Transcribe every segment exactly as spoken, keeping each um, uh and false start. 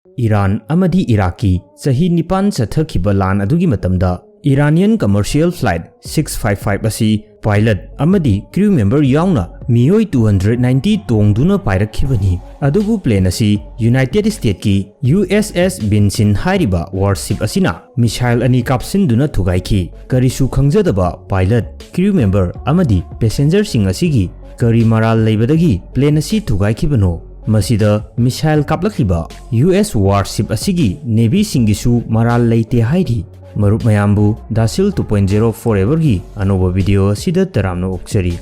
Iran ꯑꯃꯗꯤ ꯏꯔꯥꯛꯀꯤ ꯆꯍꯤ ꯅꯤꯄꯥꯟ ꯆꯠꯊꯈꯤꯕ ꯂꯥꯟ ꯑꯗꯨꯒꯤ ꯃꯇꯝꯗ Iranian commercial flight six five five ꯑꯁꯤ pilot ꯑꯃꯗꯤ crew member ꯌꯥꯎꯅ ꯃꯤꯑꯣꯏ two hundred ninety ꯇꯣꯡꯗꯨꯅ ꯄꯥꯏꯔꯛꯈꯤꯕꯅꯤ꯫ ꯑꯗꯨꯕꯨ plane ꯑꯁꯤ United States ꯀꯤ U S S Vincennes ꯍꯥꯏꯔꯤꯕ warship ꯑꯁꯤꯅ missile ꯑꯅꯤ ꯀꯥꯞꯁꯤꯟꯗꯨꯅ ꯊꯨꯒꯥꯏꯈꯤ꯫ ꯀꯔꯤꯁꯨ ꯈꯪꯖꯗꯕ pilot, crew member ꯑꯃꯗꯤ passenger ꯁꯤꯡ ꯑꯁꯤꯒꯤ ꯀꯔꯤ ꯃꯔꯥꯜ ꯂꯩꯕꯗꯒꯤ plane ꯑꯁꯤ ꯊꯨꯒꯥꯏꯈꯤꯕꯅꯣ? ꯃꯁꯤꯗ missile ꯀꯥꯞꯂꯛꯂꯤꯕ U S warship ꯑꯁꯤꯒꯤ Navy ꯁꯤꯡꯒꯤꯁꯨ ꯃꯔꯥꯜ ꯂꯩꯇꯦ ꯍꯥꯏꯔꯤ꯫ ꯃꯔꯨꯞ ꯃꯌꯥꯝꯕꯨ Dasil two point zero Forever ꯒꯤ ꯑꯅꯧꯕ video ꯑꯁꯤꯗ ꯇꯔꯥꯝꯅ ꯑꯣꯛꯆꯔꯤ꯫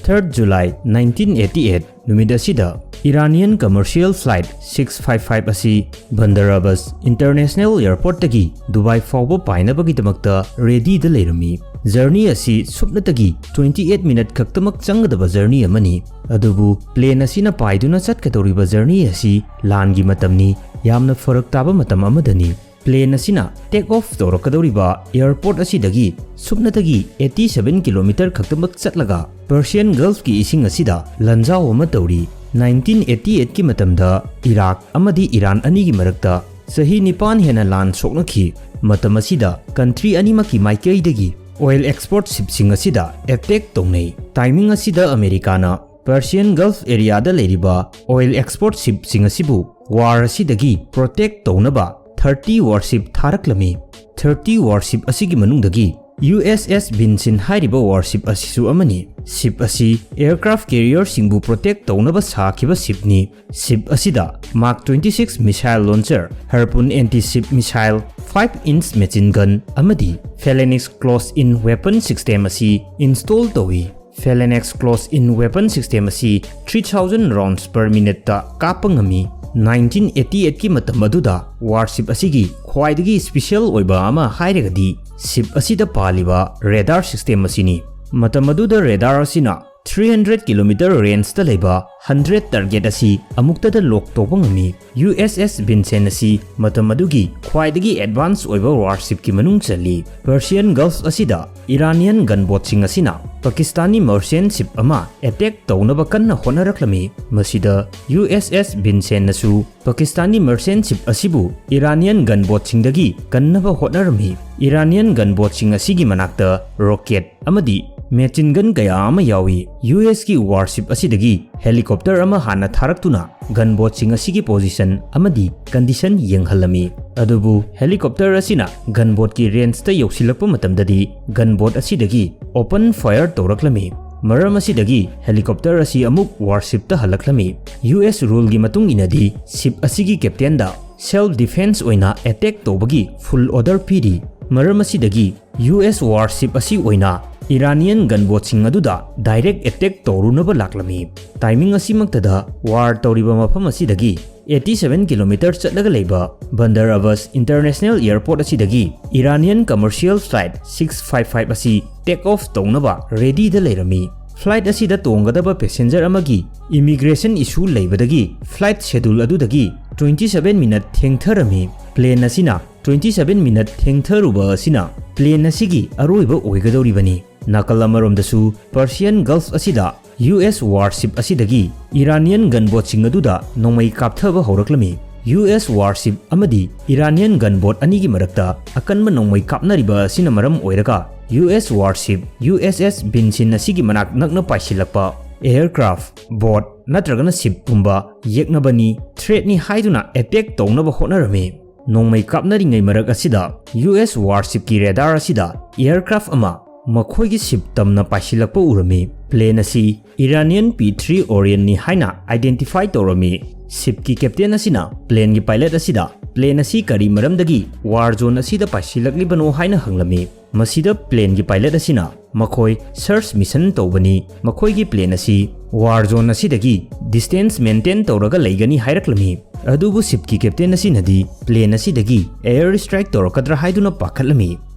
Third July nineteen eighty eight ꯅꯨꯃꯤꯠ ꯑꯁꯤꯗ Iranian commercial flight six five five ꯑꯁꯤ Bandar Abbas International Airport ꯇꯒꯤ ꯗꯨꯕꯥꯏ ꯐꯥꯎꯕ ꯄꯥꯏꯅꯕꯒꯤꯗꯃꯛꯇ ready ꯗ ꯂꯩꯔꯝꯃꯤ꯫ Journey ꯑꯁꯤ ꯁꯨꯞꯅꯇꯒꯤ twenty eight minute ꯈꯛꯇꯃꯛ ꯆꯪꯒꯗꯕ journey ꯑꯃꯅꯤ꯫ ꯑꯗꯨꯕꯨ plane ꯑꯁꯤꯅ ꯄꯥꯏꯗꯨꯅ ꯆꯠꯀꯗꯧꯔꯤꯕ journey ꯑꯁꯤ ꯂꯥꯟꯒꯤ ꯃꯇꯝꯅꯤ, ꯌꯥꯝꯅ ꯐꯔꯛ ꯇꯥꯕ ꯃꯇꯝ ꯑꯃꯗꯅꯤ꯫ Plane ꯑꯁꯤꯅ take off ꯇꯧꯔꯛꯀꯗꯧꯔꯤꯕ airport ꯑꯁꯤꯗꯒꯤ ꯁꯨꯞꯅꯇꯒꯤ eighty seven kilometer ꯈꯛꯇꯃꯛ ꯆꯠꯂꯒ Persian Gulf ꯀꯤ ꯏꯁꯤꯡ ꯑꯁꯤꯗ ꯂꯥꯟꯖꯥꯎ ꯑꯃ ꯇꯧꯔꯤ꯫ Nineteen eighty eight ꯀꯤ ꯃꯇꯝꯗ ꯏꯔꯥꯛ ꯑꯃꯗꯤ ꯏꯔꯥꯟ ꯑꯅꯤꯒꯤ ꯃꯔꯛꯇ ꯆꯍꯤ ꯅꯤꯄꯥꯟ ꯍꯦꯟꯅ ꯂꯥꯟ ꯁꯣꯛꯅꯈꯤ꯫ ꯃꯇꯝ ꯑꯁꯤꯗ country ꯑꯅꯤꯃꯛꯀꯤ ꯃꯥꯏꯀꯩꯗꯒꯤ oil export ship ꯁꯤꯡ ꯑꯁꯤꯗ attack ꯇꯧꯅꯩ꯫ Timing ꯑꯁꯤꯗ ꯑꯃꯦꯔꯤꯀꯥꯅ Persian Gulf area ꯗ ꯂꯩꯔꯤꯕ oil export ship ꯁꯤꯡ ꯑꯁꯤꯕꯨ war ꯑꯁꯤꯗꯒꯤ protect ꯇꯧꯅꯕ thirty warship ꯊꯥꯔꯛꯂꯝꯃꯤ꯫ Thirty warship ꯑꯁꯤꯒꯤ ꯃꯅꯨꯡꯗꯒꯤ U S S Vincennes ꯍꯥꯏꯔꯤꯕ warship ꯑꯁꯤꯁꯨ ꯑꯃꯅꯤ꯫ Ship ꯑꯁꯤ aircraft carrier ꯁꯤꯡꯕꯨ protect ꯇꯧꯅꯕ ꯁꯥꯈꯤꯕ ship ꯅꯤ꯫ Ship ꯑꯁꯤꯗ Mark twenty six missile launcher, Harpoon anti-ship missile, five inch machine gun ꯑꯃꯗꯤ Phalanx close-in weapon system ꯑꯁꯤ install ꯇꯧꯏ꯫ Phalanx close-in weapon system ꯑꯁꯤ three thousand rounds per minute ꯇ ꯀꯥꯞꯄ ꯉꯝꯃꯤ꯫ Nineteen eighty eight ꯀꯤ ꯃꯇꯝ ꯑꯗꯨꯗ warship ꯑꯁꯤꯒꯤ ꯈ꯭ꯋꯥꯏꯗꯒꯤ special ꯑꯣꯏꯕ ꯑꯃ ꯍꯥꯏꯔꯒꯗꯤ ship ꯑꯁꯤꯗ ꯄꯥꯜꯂꯤꯕ radar system ꯑꯁꯤꯅꯤ꯫ ꯃꯇꯝ ꯑꯗꯨꯗ radar ꯑꯁꯤꯅ ꯊ꯭ꯔꯤ ꯍꯟꯗ꯭ꯔꯦꯠ ꯀꯤꯂꯣꯃꯤꯇꯔ ꯔꯦꯟꯖꯇ ꯂꯩꯕ ꯍꯟꯗ꯭ꯔꯦꯠ ꯇꯥꯔꯒꯦꯠ ꯑꯁꯤ ꯑꯃꯨꯛꯇꯗ ꯂꯣꯛ ꯇꯧꯕ ꯉꯝꯃꯤ꯫ ꯌꯨ ꯑꯦꯁ ꯑꯦꯁ ꯕꯤꯟꯁꯦꯟ ꯑꯁꯤ ꯃꯇꯝ ꯑꯗꯨꯒꯤ ꯈ꯭ꯋꯥꯏꯗꯒꯤ ꯑꯦꯗꯚꯥꯟꯁ ꯑꯣꯏꯕ ꯋꯥꯔꯁꯤꯞꯀꯤ ꯃꯅꯨꯡ ꯆꯜꯂꯤ꯫ ꯄꯔꯁꯤꯌꯟ ꯒꯜꯐ ꯑꯁꯤꯗ ꯏꯔꯥꯅꯤꯌꯟ ꯒꯟꯕꯣꯠꯁꯤꯡ ꯑꯁꯤꯅ ꯄꯥꯀꯤꯁꯇꯥꯅꯤ ꯃꯔꯆꯦꯟ ꯁꯤꯞ ꯑꯃ ꯑꯦꯇꯦꯛ ꯇꯧꯅꯕ ꯀꯟꯅ ꯍꯣꯠꯅꯔꯛꯂꯝꯃꯤ꯫ ꯃꯁꯤꯗ ꯌꯨ ꯑꯦꯁ ꯑꯦꯁ ꯕꯤꯟꯁꯦꯟꯅꯁꯨ ꯄꯥꯀꯤꯁꯇꯥꯅꯤ ꯃꯔꯆꯦꯟ ꯁꯤꯞ ꯑꯁꯤꯕꯨ ꯏꯔꯥꯅꯤꯌꯟ ꯒꯟꯕꯣꯠꯁꯤꯡꯗꯒꯤ ꯀꯟꯅꯕ ꯍꯣꯠꯅꯔꯝꯃꯤ꯫ ꯏꯔꯥꯅꯤꯌꯟ ꯒꯟꯕꯣꯠꯁꯤꯡ ꯑꯁꯤꯒꯤ ꯃꯅꯥꯛꯇ ꯔꯣꯀꯦꯠ ꯑꯃꯗꯤ ꯃꯦꯆꯤꯟ ꯒꯟ ꯀꯌꯥ ꯑꯃ ꯌꯥꯎꯏ꯫ ꯌꯨ ꯑꯦꯁꯀꯤ ꯋꯥꯔꯁꯤꯞ ꯑꯁꯤꯗꯒꯤ ꯍꯦꯂꯤꯀꯣꯞꯇꯔ ꯑꯃ ꯍꯥꯟꯅ ꯊꯥꯔꯛꯇꯨꯅ ꯒꯟꯕꯣꯠꯁꯤꯡ ꯑꯁꯤꯒꯤ ꯄꯣꯖꯤꯁꯟ ꯑꯃꯗꯤ ꯀꯟꯗꯤꯁꯟ ꯌꯦꯡꯍꯜꯂꯝꯃꯤ꯫ ꯑꯗꯨꯕꯨ ꯍꯦꯂꯤꯀꯣꯞꯇꯔ ꯑꯁꯤꯅ ꯒꯟꯕꯣꯠꯀꯤ ꯔꯦꯟꯖꯇ ꯌꯧꯁꯤꯜꯂꯛꯄ ꯃꯇꯝꯗꯗꯤ ꯒꯟꯕꯣꯠ ꯑꯁꯤꯗꯒꯤ ꯑꯣꯄꯟ ꯐꯥꯌꯔ ꯇꯧꯔꯛꯂꯝꯃꯤ꯫ ꯃꯔꯝ ꯑꯁꯤꯗꯒꯤ ꯍꯦꯂꯤꯀꯣꯞꯇꯔ ꯑꯁꯤ ꯑꯃꯨꯛ ꯋꯥꯔꯁꯤꯞꯇ ꯍꯜꯂꯛꯂꯝꯃꯤ꯫ ꯌꯨ ꯑꯦꯁ ꯔꯨꯜꯒꯤ ꯃꯇꯨꯡ ꯏꯟꯅꯗꯤ ꯁꯤꯞ ꯑꯁꯤꯒꯤ ꯀꯦꯞꯇꯦꯟꯗ ꯁꯦꯜꯐ ꯗꯤꯐꯦꯟꯁ ꯑꯣꯏꯅ ꯑꯦꯇꯦꯛ ꯇꯧꯕꯒꯤ ꯐꯨꯜ ꯑꯣꯔꯗꯔ ꯄꯤꯔꯤ꯫ ꯃꯔꯝ ꯑꯁꯤꯗꯒꯤ ꯌꯨ ꯑꯦꯁ ꯋꯥꯔꯁꯤꯞ ꯑꯁꯤ ꯑꯣꯏꯅ ꯏꯔꯥꯅꯤꯌꯟ ꯒꯟꯕꯣꯠꯁꯤꯡ ꯑꯗꯨꯗ ꯗꯥꯏꯔꯦꯛ ꯑꯦꯇꯦꯛ ꯇꯧꯔꯨꯅꯕ ꯂꯥꯛꯂꯝꯃꯤ꯫ ꯇꯥꯏꯃꯤꯡ ꯑꯁꯤꯃꯛꯇꯗ ꯋꯥꯔ ꯇꯧꯔꯤꯕ ꯃꯐꯝ ꯑꯁꯤꯗꯒꯤ ꯑꯩꯠꯇꯤ ꯁꯚꯦꯟ ꯀꯤꯂꯣꯃꯤꯇꯔ ꯆꯠꯂꯒ ꯂꯩꯕ ꯕꯟꯗꯔ ꯑꯕꯁ ꯏꯟꯇꯔꯅꯦꯁꯅꯦꯜ ꯑꯦꯌꯔꯄꯣꯔꯠ ꯑꯁꯤꯗꯒꯤ Iranian commercial flight six five five ꯑꯁꯤ ꯇꯦꯛ ꯑꯣꯐ ꯇꯧꯅꯕ ꯔꯦꯗꯤꯗ ꯂꯩꯔꯝꯃꯤ꯫ ꯐ꯭ꯂꯥꯏꯠ ꯑꯁꯤꯗ ꯇꯣꯡꯒꯗꯕ ꯄꯦꯁꯦꯟꯖꯔ ꯑꯃꯒꯤ ꯏꯃꯤꯒ꯭ꯔꯦꯁꯟ ꯏꯁꯨ ꯂꯩꯕꯗꯒꯤ ꯐ꯭ꯂꯥꯏꯠ ꯁꯦꯗꯨꯜ ꯑꯗꯨꯗꯒꯤ ꯇ꯭ꯋꯦꯟꯇꯤ ꯁꯚꯦꯟ ꯃꯤꯅꯠ ꯊꯦꯡꯊꯔꯝꯃꯤ꯫ ꯄ꯭ꯂꯦꯟ ꯑꯁꯤꯅ ꯇ꯭ꯋꯦꯟꯇꯤ ꯁꯚꯦꯟ ꯃꯤꯅꯠ ꯊꯦꯡꯊꯔꯨꯕ ꯑꯁꯤꯅ ꯄ꯭ꯂꯦꯟ ꯑꯁꯤꯒꯤ ꯑꯔꯣꯏꯕ ꯑꯣꯏꯒꯗꯧꯔꯤꯕꯅꯤ꯫ ꯅꯥꯀꯜ ꯑꯃꯔꯣꯝꯗꯁꯨ ꯄꯔꯁꯤꯌꯟ ꯒꯜꯐ ꯑꯁꯤꯗ ꯌꯨ ꯑꯦꯁ ꯋꯥꯔꯁꯤꯞ ꯑꯁꯤꯗꯒꯤ ꯏꯔꯥꯅꯤꯌꯟ ꯒꯟꯕꯣꯠꯁꯤꯡ ꯑꯗꯨꯗ ꯅꯣꯡꯃꯩ ꯀꯥꯞꯊꯕ ꯍꯧꯔꯛꯂꯝꯃꯤ꯫ ꯌꯨ ꯑꯦꯁ ꯋꯥꯔꯁꯤꯞ ꯑꯃꯗꯤ ꯏꯔꯥꯅꯤꯌꯟ ꯒꯟꯕꯣꯠ ꯑꯅꯤꯒꯤ ꯃꯔꯛꯇ ꯑꯀꯟꯕ ꯅꯣꯡꯃꯩ ꯀꯥꯞꯅꯔꯤꯕ ꯑꯁꯤꯅ ꯃꯔꯝ ꯑꯣꯏꯔꯒ U S warship U S S Vincennes ꯑꯁꯤꯒꯤ ꯃꯅꯥꯛ ꯅꯛꯅ ꯄꯥꯏꯁꯤꯜꯂꯛꯄ ꯑꯦꯌꯔꯀ꯭ꯔꯥꯐ, ꯕꯣꯠ ꯅꯠꯇ꯭ꯔꯒꯅ ꯁꯤꯞꯀꯨꯝꯕ ꯌꯦꯛꯅꯕꯅꯤ, ꯊ꯭ꯔꯦꯠꯅꯤ ꯍꯥꯏꯗꯨꯅ ꯑꯦꯇꯦꯛ ꯇꯧꯅꯕ ꯍꯣꯠꯅꯔꯝꯃꯤ꯫ ꯅꯣꯡꯃꯩ ꯀꯥꯞꯅꯔꯤꯉꯩ ꯃꯔꯛ ꯑꯁꯤꯗ ꯌꯨ ꯑꯦꯁ ꯋꯥꯔꯁꯤꯞꯀꯤ ꯔꯦꯗꯥꯔ ꯑꯁꯤꯗ ꯑꯦꯌꯔꯀ꯭ꯔꯥꯐ ꯑꯃ ꯃꯈꯣꯏꯒꯤ ꯁꯤꯞ ꯇꯝꯅ ꯄꯥꯏꯁꯤꯜꯂꯛꯄ ꯎꯔꯝꯃꯤ꯫ ꯄ꯭ꯂꯦꯟ ꯑꯁꯤ ꯏꯔꯥꯅꯤꯌꯟ ꯄꯤ ꯊ꯭ꯔꯤ ꯑꯣꯔꯤꯌꯟꯅꯤ ꯍꯥꯏꯅ ꯑꯥꯏꯗꯦꯟꯇꯤꯐꯥꯏ ꯇꯧꯔꯝꯃꯤ꯫ ꯁꯤꯞꯀꯤ ꯀꯦꯞꯇꯦꯟ ꯑꯁꯤꯅ ꯄ꯭ꯂꯦꯟꯒꯤ ꯄꯥꯏꯂꯠ ꯑꯁꯤꯗ ꯄ꯭ꯂꯦꯟ ꯑꯁꯤ ꯀꯔꯤ ꯃꯔꯝꯗꯒꯤ ꯋꯥꯔ ꯖꯣꯟ ꯑꯁꯤꯗ ꯄꯥꯏꯁꯤꯜꯂꯛꯂꯤꯕꯅꯣ ꯍꯥꯏꯅ ꯍꯪꯂꯝꯃꯤ꯫ ꯃꯁꯤꯗ ꯄ꯭ꯂꯦꯟꯒꯤ ꯄꯥꯏꯂꯠ ꯑꯁꯤꯅ ꯃꯈꯣꯏ ꯁꯔꯆ ꯃꯤꯁꯟ ꯇꯧꯕꯅꯤ, ꯃꯈꯣꯏꯒꯤ ꯄ꯭ꯂꯦꯟ ꯑꯁꯤ ꯋꯥꯔ ꯖꯣꯟ ꯑꯁꯤꯗꯒꯤ ꯗꯤꯁꯇꯦꯟꯁ ꯃꯦꯟꯇꯦꯟ ꯇꯧꯔꯒ ꯂꯩꯒꯅꯤ ꯍꯥꯏꯔꯛꯂꯝꯃꯤ꯫ ꯑꯗꯨꯕꯨ ꯁꯤꯞꯀꯤ ꯀꯦꯞꯇꯦꯟ ꯑꯁꯤꯅꯗꯤ ꯄ꯭ꯂꯦꯟ ꯑꯁꯤꯗꯒꯤ ꯑꯦꯌꯔ ꯁ꯭ꯇ꯭ꯔꯥꯏꯛ ꯇꯧꯔꯛꯀꯗ꯭ꯔꯥ ꯍꯥꯏꯗꯨꯅ ꯄꯥꯈꯠꯂꯝꯃꯤ꯫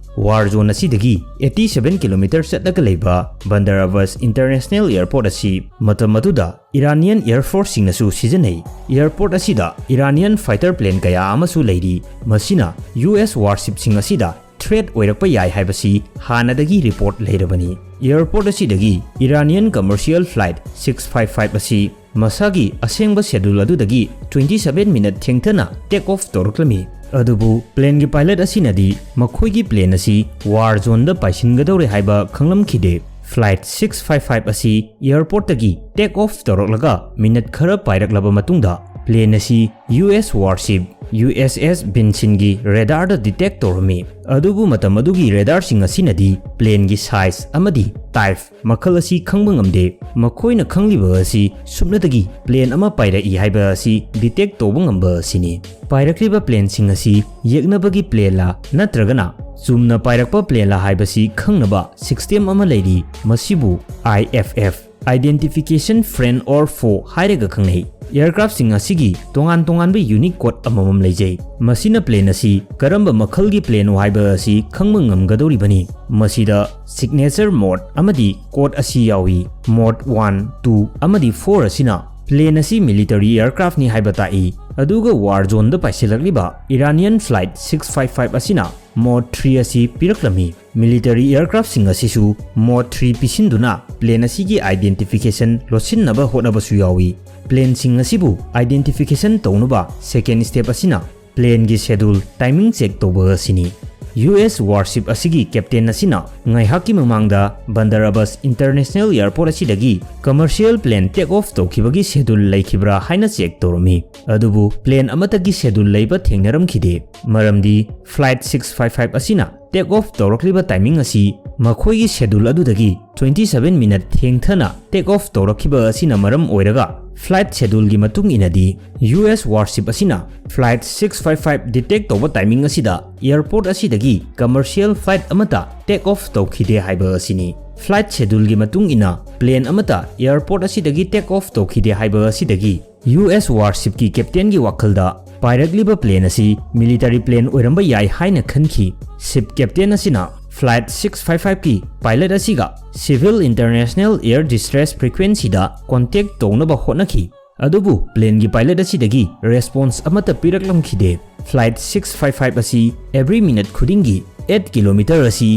War zone ꯑꯁꯤꯗꯒꯤ eighty seven kilometer ꯆꯠꯂꯒ ꯂꯩꯕ Bandar Abbas International Airport ꯑꯁꯤ ꯃꯇꯝ ꯑꯗꯨꯗ Iranian Air Forceꯁꯤꯡꯅꯁꯨ ꯁꯤꯖꯤꯟꯅꯩ꯫ Airport ꯑꯁꯤꯗ Iranian fighter plane ꯀꯌꯥ ꯑꯃꯁꯨ ꯂꯩꯔꯤ, ꯃꯁꯤꯅ U S warshipꯁꯤꯡ ꯑꯁꯤꯗ threat ꯑꯣꯏꯔꯛꯄ ꯌꯥꯏ ꯍꯥꯏꯕꯁꯤ ꯍꯥꯟꯅꯗꯒꯤ report ꯂꯩꯔꯕꯅꯤ꯫ Airport ꯑꯁꯤꯗꯒꯤ Iranian commercial flight six five five ꯑꯁꯤ ꯃꯁꯥꯒꯤ ꯑꯁꯦꯡꯕ schedule ꯑꯗꯨꯗꯒꯤ twenty seven minute ꯊꯦꯡꯊꯅ take off ꯇꯧꯔꯛꯂꯝꯃꯤ꯫ ꯑꯗꯨꯕꯨ planeꯒꯤ pilot ꯑꯁꯤꯅꯗꯤ ꯃꯈꯣꯏꯒꯤ plane ꯑꯁꯤ war zoneꯗ ꯄꯥꯏꯁꯤꯟꯒꯗꯧꯔꯦ ꯍꯥꯏꯕ ꯈꯪꯂꯝꯈꯤꯗꯦ꯫ Flight six five five ꯑꯁꯤ airportꯇꯒꯤ take off ꯇꯧꯔꯛꯂꯒ minute ꯈꯔ ꯄꯥꯏꯔꯛꯂꯕ ꯃꯇꯨꯡꯗ plane ꯑꯁꯤ U S warship U S S Vincennes ꯒꯤ radarꯗ detect ꯇꯧꯔꯝꯃꯤ꯫ ꯑꯗꯨꯕꯨ ꯃꯇꯝ ꯑꯗꯨꯒꯤ radarꯁꯤꯡ ꯑꯁꯤꯅꯗꯤ planeꯒꯤ size ꯑꯃꯗꯤ type ꯃꯈꯜ ꯑꯁꯤ ꯈꯪꯕ ꯉꯝꯗꯦ꯫ ꯃꯈꯣꯏꯅ ꯈꯪꯂꯤꯕ ꯑꯁꯤ ꯁꯨꯞꯅꯇꯒꯤ plane ꯑꯃ ꯄꯥꯏꯔꯛꯏ ꯍꯥꯏꯕ ꯑꯁꯤ detect ꯇꯧꯕ ꯉꯝꯕ ꯑꯁꯤꯅꯤ꯫ ꯄꯥꯏꯔꯛꯂꯤꯕ planeꯁꯤꯡ ꯑꯁꯤ ꯌꯦꯛꯅꯕꯒꯤ planeꯂꯥ ꯅꯠꯇ꯭ꯔꯒꯅ ꯆꯨꯝꯅ ꯄꯥꯏꯔꯛꯄ planeꯂꯥ ꯍꯥꯏꯕꯁꯤ ꯈꯪꯅꯕ system ꯑꯃ ꯂꯩꯔꯤ, ꯃꯁꯤꯕꯨ I F F, Identification Friend or Foe ꯍꯥꯏꯔꯒ ꯈꯪꯅꯩ꯫ Aircraftꯁꯤꯡ ꯑꯁꯤꯒꯤ ꯇꯣꯉꯥꯟ ꯇꯣꯉꯥꯟꯕ unique code ꯑꯃꯃꯝ ꯂꯩꯖꯩ, ꯃꯁꯤꯅ plane ꯑꯁꯤ ꯀꯔꯝꯕ ꯃꯈꯜꯒꯤ planeꯅꯣ ꯍꯥꯏꯕ ꯑꯁꯤ ꯈꯪꯕ ꯉꯝꯒꯗꯧꯔꯤꯕꯅꯤ꯫ ꯃꯁꯤꯗ signature mode ꯑꯃꯗꯤ code ꯑꯁꯤ ꯌꯥꯎꯏ꯫ Mode one, two ꯑꯃꯗꯤ four ꯑꯁꯤꯅ plane ꯑꯁꯤ military aircraftꯅꯤ ꯍꯥꯏꯕ ꯇꯥꯛꯏ, ꯑꯗꯨꯒ war zoneꯗ ꯄꯥꯏꯁꯤꯜꯂꯛꯂꯤꯕ Iranian flight six five five ꯑꯁꯤꯅ mode three ꯑꯁꯤ ꯄꯤꯔꯛꯂꯝꯃꯤ꯫ Military aircraftꯁꯤꯡ ꯑꯁꯤꯁꯨ mode three ꯄꯤꯁꯤꯟꯗꯨꯅ plane ꯑꯁꯤꯒꯤ identification ꯂꯣꯠꯁꯤꯟꯅꯕ ꯍꯣꯠꯅꯕꯁꯨ ꯌꯥꯎꯏ꯫ Planeꯁꯤꯡ ꯑꯁꯤꯕꯨ identification ꯇꯧꯅꯕ second step ꯑꯁꯤꯅ planeꯒꯤ schedule timing check ꯇꯧꯕ ꯑꯁꯤꯅꯤ꯫ U S warship ꯑꯁꯤꯒꯤ captain ꯑꯁꯤꯅ ꯉꯥꯏꯍꯥꯛꯀꯤ ꯃꯃꯥꯡꯗ Bandar Abbas International Airport ꯑꯁꯤꯗꯒꯤ commercial plane take off ꯇꯧꯈꯤꯕꯒꯤ schedule ꯂꯩꯈꯤꯕ꯭ꯔꯥ ꯍꯥꯏꯅ check ꯇꯧꯔꯝꯃꯤ꯫ ꯑꯗꯨꯕꯨ plane ꯑꯃꯠꯇꯒꯤ schedule ꯂꯩꯕ ꯊꯦꯡꯅꯔꯝꯈꯤꯗꯦ, ꯃꯔꯝꯗꯤ flight six five five ꯑꯁꯤꯅ take off ꯇꯧꯔꯛꯂꯤꯕ timing ꯑꯁꯤ ꯃꯈꯣꯏꯒꯤ schedule ꯑꯗꯨꯗꯒꯤ twenty seven minute ꯊꯦꯡꯊꯅ take off ꯇꯧꯔꯛꯈꯤꯕ ꯑꯁꯤꯅ ꯃꯔꯝ ꯑꯣꯏꯔꯒ flight scheduleꯒꯤ ꯃꯇꯨꯡ ꯏꯟꯅꯗꯤ U S warship ꯑꯁꯤꯅ flight six five five detect ꯇꯧꯕ timing ꯑꯁꯤꯗ airport ꯑꯁꯤꯗꯒꯤ commercial flight ꯑꯃꯠꯇ take off ꯇꯧꯈꯤꯗꯦ ꯍꯥꯏꯕ ꯑꯁꯤꯅꯤ꯫ Flight scheduleꯒꯤ ꯃꯇꯨꯡ ꯏꯟꯅ plane ꯑꯃꯠꯇ airport ꯑꯁꯤꯗꯒꯤ take off ꯇꯧꯈꯤꯗꯦ ꯍꯥꯏꯕ ꯑꯁꯤꯗꯒꯤ U S warshipꯀꯤ captainꯒꯤ ꯋꯥꯈꯜꯗ ꯄꯥꯏꯔꯛꯂꯤꯕ plane ꯑꯁꯤ military plane ꯑꯣꯏꯔꯝꯕ ꯌꯥꯏ ꯍꯥꯏꯅ ꯈꯟꯈꯤ꯫ Ship captain ꯑꯁꯤꯅ Flight six five five ꯀꯤ pilot ꯑꯁꯤꯒ Civil International Air Distress Frequency ꯗ contact ꯇꯧꯅꯕ ꯍꯣꯠꯅꯈꯤ, ꯑꯗꯨꯕꯨ plane ꯒꯤ pilot ꯑꯁꯤꯗꯒꯤ response ꯑꯃꯠꯇ ꯄꯤꯔꯛꯂꯝꯈꯤꯗꯦ꯫ Flight six five five ꯑꯁꯤ every minute ꯈꯨꯗꯤꯡꯒꯤ eight kilometer ꯑꯁꯤ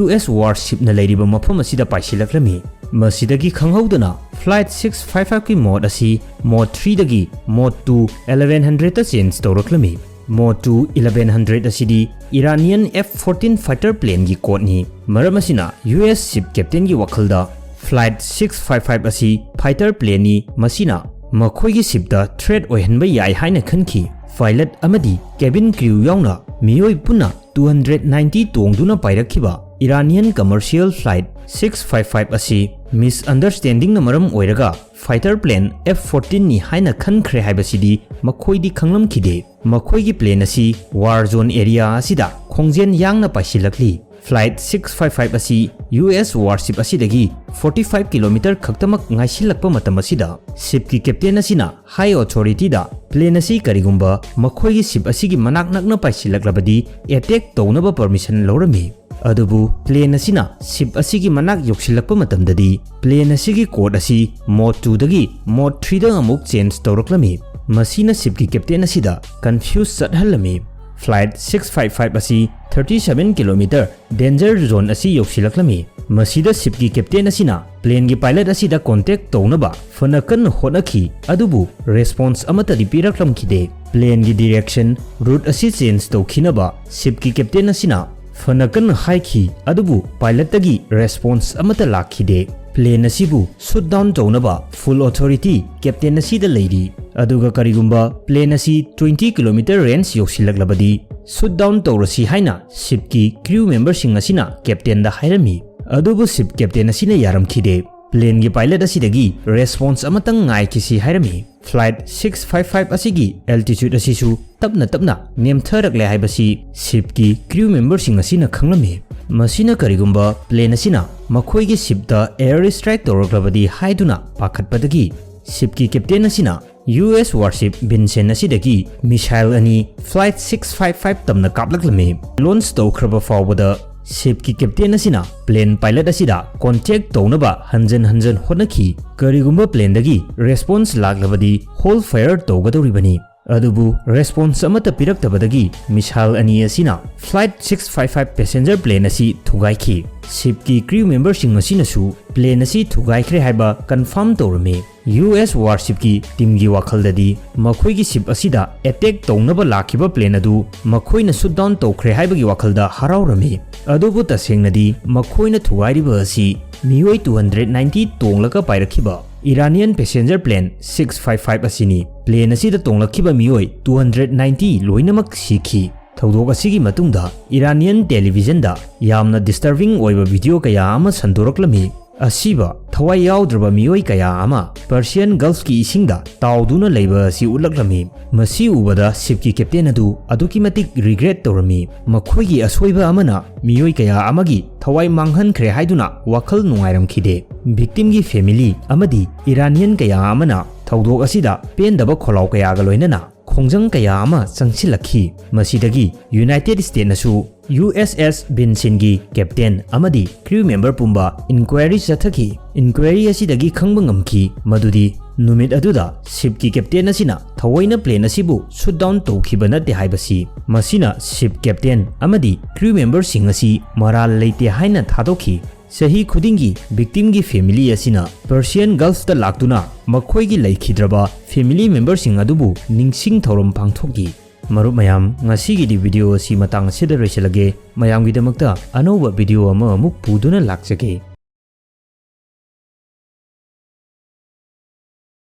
U S warship ꯅ ꯂꯩꯔꯤꯕ ꯃꯐꯝ ꯑꯁꯤꯗ ꯄꯥꯏꯁꯤꯜꯂꯛꯂꯝꯃꯤ꯫ ꯃꯁꯤꯗꯒꯤ ꯈꯪꯍꯧꯗꯅ Flight six five five ꯀꯤ mode ꯑꯁꯤ mode three ꯗꯒꯤ mode two eleven hundred ꯇ change ꯇꯧꯔꯛꯂꯝꯃꯤ꯫ Mode two eleven hundred ꯑꯁꯤꯗꯤ Iranian F fourteen fighter plane ꯒꯤ code ꯅꯤ꯫ ꯃꯔꯝ ꯑꯁꯤꯅ U S ship captain ꯒꯤ ꯋꯥꯈꯜꯗ Flight six five five ꯑꯁꯤ fighter plane ꯅꯤ, ꯃꯁꯤꯅ ꯃꯈꯣꯏꯒꯤ ship ꯇ threat ꯑꯣꯏꯍꯟꯕ ꯌꯥꯏ ꯍꯥꯏꯅ ꯈꯟꯈꯤ꯫ Pilot ꯑꯃꯗꯤ cabin crew ꯌꯥꯎꯅ ꯃꯤꯑꯣꯏ ꯄꯨꯟꯅ two hundred ninety ꯇꯣꯡꯗꯨꯅ ꯄꯥꯏꯔꯛꯈꯤꯕ Iranian commercial flight six five five ꯑꯁꯤ misunderstanding ꯅ ꯃꯔꯝ ꯑꯣꯏꯔꯒ fighter plane F fourteen ꯅꯤ ꯍꯥꯏꯅ ꯈꯟꯈ꯭ꯔꯦ ꯍꯥꯏꯕꯁꯤꯗꯤ ꯃꯈꯣꯏꯗꯤ ꯈꯪꯂꯝꯈꯤꯗꯦ꯫ ꯃꯈꯣꯏꯒꯤ plane ꯑꯁꯤ war zone area ꯑꯁꯤꯗ ꯈꯣꯡꯖꯦꯜ ꯌꯥꯡꯅ ꯄꯥꯏꯁꯤꯜꯂꯛꯂꯤ꯫ Flight six five five ꯑꯁꯤ U S warship ꯑꯁꯤꯗꯒꯤ forty five kilometer ꯈꯛꯇꯃꯛ ꯉꯥꯏꯁꯤꯜꯂꯛꯄ ꯃꯇꯝ ꯑꯁꯤꯗ, ship ꯀꯤ captain ꯑꯁꯤꯅ high authority ꯗ plane ꯑꯁꯤ ꯀꯔꯤꯒꯨꯝꯕ ꯃꯈꯣꯏꯒꯤ ship ꯑꯁꯤꯒꯤ ꯃꯅꯥꯛ ꯅꯛꯅ ꯄꯥꯏꯁꯤꯜꯂꯛꯂꯕꯗꯤ attack ꯇꯧꯅꯕ permission ꯂꯧꯔꯝꯃꯤ꯫ ꯑꯗꯨꯕꯨ plane ꯑꯁꯤꯅ ship ꯑꯁꯤꯒꯤ ꯃꯅꯥꯛ ꯌꯧꯁꯤꯜꯂꯛꯄ ꯃꯇꯝꯗꯗꯤ, plane ꯑꯁꯤꯒꯤ code ꯑꯁꯤ mode two ꯗꯒꯤ mode three ꯗ ꯑꯃꯨꯛ change ꯇꯧꯔꯛꯂꯝꯃꯤ꯫ ꯃꯁꯤꯅ ship ꯀꯤ captain ꯑꯁꯤꯗ confuse ꯆꯠꯍꯜꯂꯝꯃꯤ꯫ Flight six five five ꯑꯁꯤ thirty seven kilometer danger zone ꯑꯁꯤ ꯌꯧꯁꯤꯜꯂꯛꯂꯝꯃꯤ꯫ ꯃꯁꯤꯗ ship ꯀꯤ captain ꯑꯁꯤꯅ plane ꯒꯤ pilot ꯑꯁꯤꯗ contact ꯇꯧꯅꯕ ꯐꯅ ꯀꯟꯅ ꯍꯣꯠꯅꯈꯤ, ꯑꯗꯨꯕꯨ response ꯑꯃꯠꯇꯗꯤ ꯄꯤꯔꯛꯂꯝꯈꯤꯗꯦ꯫ Plane ꯒꯤ direction, route ꯑꯁꯤ change ꯇꯧꯈꯤꯅꯕ ship ꯀꯤ captain ꯑꯁꯤꯅ ꯐꯅ ꯀꯟꯅ ꯍꯥꯏꯈꯤ, ꯑꯗꯨꯕꯨ pilot ꯇꯒꯤ response ꯑꯃꯠꯇ ꯂꯥꯛꯈꯤꯗꯦ꯫ Plane ꯑꯁꯤꯕꯨ shoot down ꯇꯧꯅꯕ full authority captain ꯑꯁꯤꯗ ꯂꯩꯔꯤ, ꯑꯗꯨꯒ ꯀꯔꯤꯒꯨꯝꯕ plane ꯑꯁꯤ twenty kilometer range ꯌꯧꯁꯤꯜꯂꯛꯂꯕꯗꯤ shoot down ꯇꯧꯔꯁꯤ ꯍꯥꯏꯅ ship ꯀꯤ crew member ꯁꯤꯡ ꯑꯁꯤꯅ captain ꯗ ꯍꯥꯏꯔꯝꯃꯤ꯫ ꯑꯗꯨꯕꯨ ship captain ꯑꯁꯤꯅ ꯌꯥꯔꯝꯈꯤꯗꯦ꯫ Plane ꯒꯤ pilot ꯑꯁꯤꯗꯒꯤ response ꯑꯃꯇꯪ ꯉꯥꯏꯈꯤꯁꯤ ꯍꯥꯏꯔꯝꯃꯤ꯫ Flight six five five ꯑꯁꯤꯒꯤ altitude ꯑꯁꯤꯁꯨ ꯇꯞꯅ ꯇꯞꯅ ꯅꯦꯝꯊꯔꯛꯂꯦ ꯍꯥꯏꯕꯁꯤ ship ꯀꯤ crew member ꯁꯤꯡ ꯑꯁꯤꯅ ꯈꯪꯂꯝꯃꯤ꯫ ꯃꯁꯤꯅ ꯀꯔꯤꯒꯨꯝꯕ plane ꯑꯁꯤꯅ ꯃꯈꯣꯏꯒꯤ ship ꯇ air strike ꯇꯧꯔꯛꯂꯕꯗꯤ ꯍꯥꯏꯗꯨꯅ ꯄꯥꯈꯠꯄꯗꯒꯤ ship ꯀꯤ captain ꯑꯁꯤꯅ ꯌꯨ ꯑꯦꯁ warship Vincennes ꯑꯁꯤꯗꯒꯤ missile ꯑꯅꯤ Flight six five five ꯇꯝꯅ ꯀꯥꯞꯂꯛꯂꯝꯃꯤ꯫ Launch ꯇꯧꯈ꯭ꯔꯕ ꯐꯥꯎꯕꯗ shipꯀꯤ captain ꯑꯁꯤꯅ plane pilot ꯑꯁꯤꯗ contact ꯇꯧꯅꯕ ꯍꯟꯖꯟ ꯍꯟꯖꯟ ꯍꯣꯠꯅꯈꯤ꯫ ꯀꯔꯤꯒꯨꯝꯕ planeꯗꯒꯤ response ꯂꯥꯛꯂꯕꯗꯤ hold fire ꯇꯧꯒꯗꯧꯔꯤꯕꯅꯤ꯫ ꯑꯗꯨꯕꯨ response ꯑꯃꯠꯇ ꯄꯤꯔꯛꯇꯕꯗꯒꯤ missile ꯑꯅꯤ ꯑꯁꯤꯅ Flight six five five passenger plane ꯑꯁꯤ ꯊꯨꯒꯥꯏꯈꯤ꯫ Shipꯀꯤ crew memberꯁꯤꯡ ꯑꯁꯤꯅꯁꯨ plane ꯑꯁꯤ ꯊꯨꯒꯥꯏꯈ꯭ꯔꯦ ꯍꯥꯏꯕ confirm ꯇꯧꯔꯝꯃꯤ꯫ ꯌꯨ ꯑꯦꯁ warshipꯀꯤ teamꯒꯤ ꯋꯥꯈꯜꯗꯗꯤ ꯃꯈꯣꯏꯒꯤ ship ꯑꯁꯤꯗ attack ꯇꯧꯅꯕ ꯂꯥꯛꯈꯤꯕ plane ꯑꯗꯨ ꯃꯈꯣꯏꯅ shoot down ꯇꯧꯈ꯭ꯔꯦ ꯍꯥꯏꯕꯒꯤ ꯋꯥꯈꯜꯗ ꯍꯔꯥꯎꯔꯝꯃꯤ꯫ ꯑꯗꯨꯕꯨ ꯇꯁꯦꯡꯅꯗꯤ ꯃꯈꯣꯏꯅ ꯊꯨꯒꯥꯏꯔꯤꯕ ꯑꯁꯤ ꯃꯤꯑꯣꯏ two hundred ninety ꯇꯣꯡꯂꯒ ꯄꯥꯏꯔꯛꯈꯤꯕ Iranian passenger plane six five five ꯑꯁꯤꯅꯤ꯫ Plane ꯑꯁꯤꯗ ꯇꯣꯡꯂꯛꯈꯤꯕ ꯃꯤꯑꯣꯏ two hundred ninety ꯂꯣꯏꯅꯃꯛ ꯁꯤꯈꯤ꯫ ꯊꯧꯗꯣꯛ ꯑꯁꯤꯒꯤ ꯃꯇꯨꯡꯗ Iranian televisionꯗ ꯌꯥꯝꯅ disturbing ꯑꯣꯏꯕ video ꯀꯌꯥ ꯑꯃ ꯁꯟꯗꯣꯔꯛꯂꯝꯃꯤ꯫ ꯑꯁꯤꯕ ꯊꯋꯥꯏ ꯌꯥꯎꯗ꯭ꯔꯕ ꯃꯤꯑꯣꯏ ꯀꯌꯥ ꯑꯃ Persian Gulfꯀꯤ ꯏꯁꯤꯡꯗ ꯇꯥꯎꯗꯨꯅ ꯂꯩꯕ ꯑꯁꯤ ꯎꯠꯂꯛꯂꯝꯃꯤ꯫ ꯃꯁꯤ ꯎꯕꯗ shipꯀꯤ captain ꯑꯗꯨ ꯑꯗꯨꯛꯀꯤ ꯃꯇꯤꯛ regret ꯇꯧꯔꯝꯃꯤ꯫ ꯃꯈꯣꯏꯒꯤ ꯑꯁꯣꯏꯕ ꯑꯃꯅ ꯃꯤꯑꯣꯏ ꯀꯌꯥ ꯑꯃꯒꯤ ꯊꯋꯥꯏ ꯃꯥꯡꯍꯟꯈ꯭ꯔꯦ ꯍꯥꯏꯗꯨꯅ ꯋꯥꯈꯜ ꯅꯨꯡꯉꯥꯏꯔꯝꯈꯤꯗꯦ꯫ Victimꯒꯤ family ꯑꯃꯗꯤ Iranian ꯀꯌꯥ ꯑꯃꯅ ꯊꯧꯗꯣꯛ ꯑꯁꯤꯗ ꯄꯦꯟꯗꯕ ꯈꯣꯜꯂꯥꯎ ꯀꯌꯥꯒ ꯂꯣꯏꯅꯅ ꯈꯣꯡꯖꯪ ꯀꯌꯥ ꯑꯃ ꯆꯪꯁꯤꯜꯂꯛꯈꯤ꯫ ꯃꯁꯤꯗꯒꯤ United Statesꯅꯁꯨ ꯌꯨ ꯑꯦꯁ ꯑꯦꯁ Vincennesꯒꯤ captain ꯑꯃꯗꯤ crew member ꯄꯨꯝꯕ inquiry ꯆꯠꯊꯈꯤ꯫ Inquiry ꯑꯁꯤꯗꯒꯤ ꯈꯪꯕ ꯉꯝꯈꯤ ꯃꯗꯨꯗꯤ ꯅꯨꯃꯤꯠ ꯑꯗꯨꯗ shipꯀꯤ captain ꯑꯁꯤꯅ ꯊꯑꯣꯏꯅ plane ꯑꯁꯤꯕꯨ shoot down ꯇꯧꯈꯤꯕ ꯅꯠꯇꯦ ꯍꯥꯏꯕꯁꯤ꯫ ꯃꯁꯤꯅ ship captain ꯑꯃꯗꯤ crew memberꯁꯤꯡ ꯑꯁꯤ ꯃꯔꯥꯜ ꯂꯩꯇꯦ ꯍꯥꯏꯅ ꯊꯥꯗꯣꯛꯈꯤ꯫ ꯆꯍꯤ ꯈꯨꯗꯤꯡꯒꯤ victimꯒꯤ family ꯑꯁꯤꯅ Persian Gulfꯇ ꯂꯥꯛꯇꯨꯅ ꯃꯈꯣꯏꯒꯤ ꯂꯩꯈꯤꯗ꯭ꯔꯕ family memberꯁꯤꯡ ꯑꯗꯨꯕꯨ ꯅꯤꯡꯁꯤꯡ ꯊꯧꯔꯝ ꯄꯥꯡꯊꯣꯛꯈꯤ꯫ ꯃꯔꯨꯞ ꯃꯌꯥꯝ, ꯉꯁꯤꯒꯤꯗꯤ video ꯑꯁꯤ ꯃꯇꯥꯡ ꯑꯁꯤꯗ ꯂꯣꯏꯁꯤꯜꯂꯒꯦ꯫ ꯃꯌꯥꯝꯒꯤꯗꯃꯛꯇ ꯑꯅꯧꯕ video ꯑꯃ ꯑꯃꯨꯛ ꯄꯨꯗꯨꯅ ꯂꯥꯛꯆꯒꯦ꯫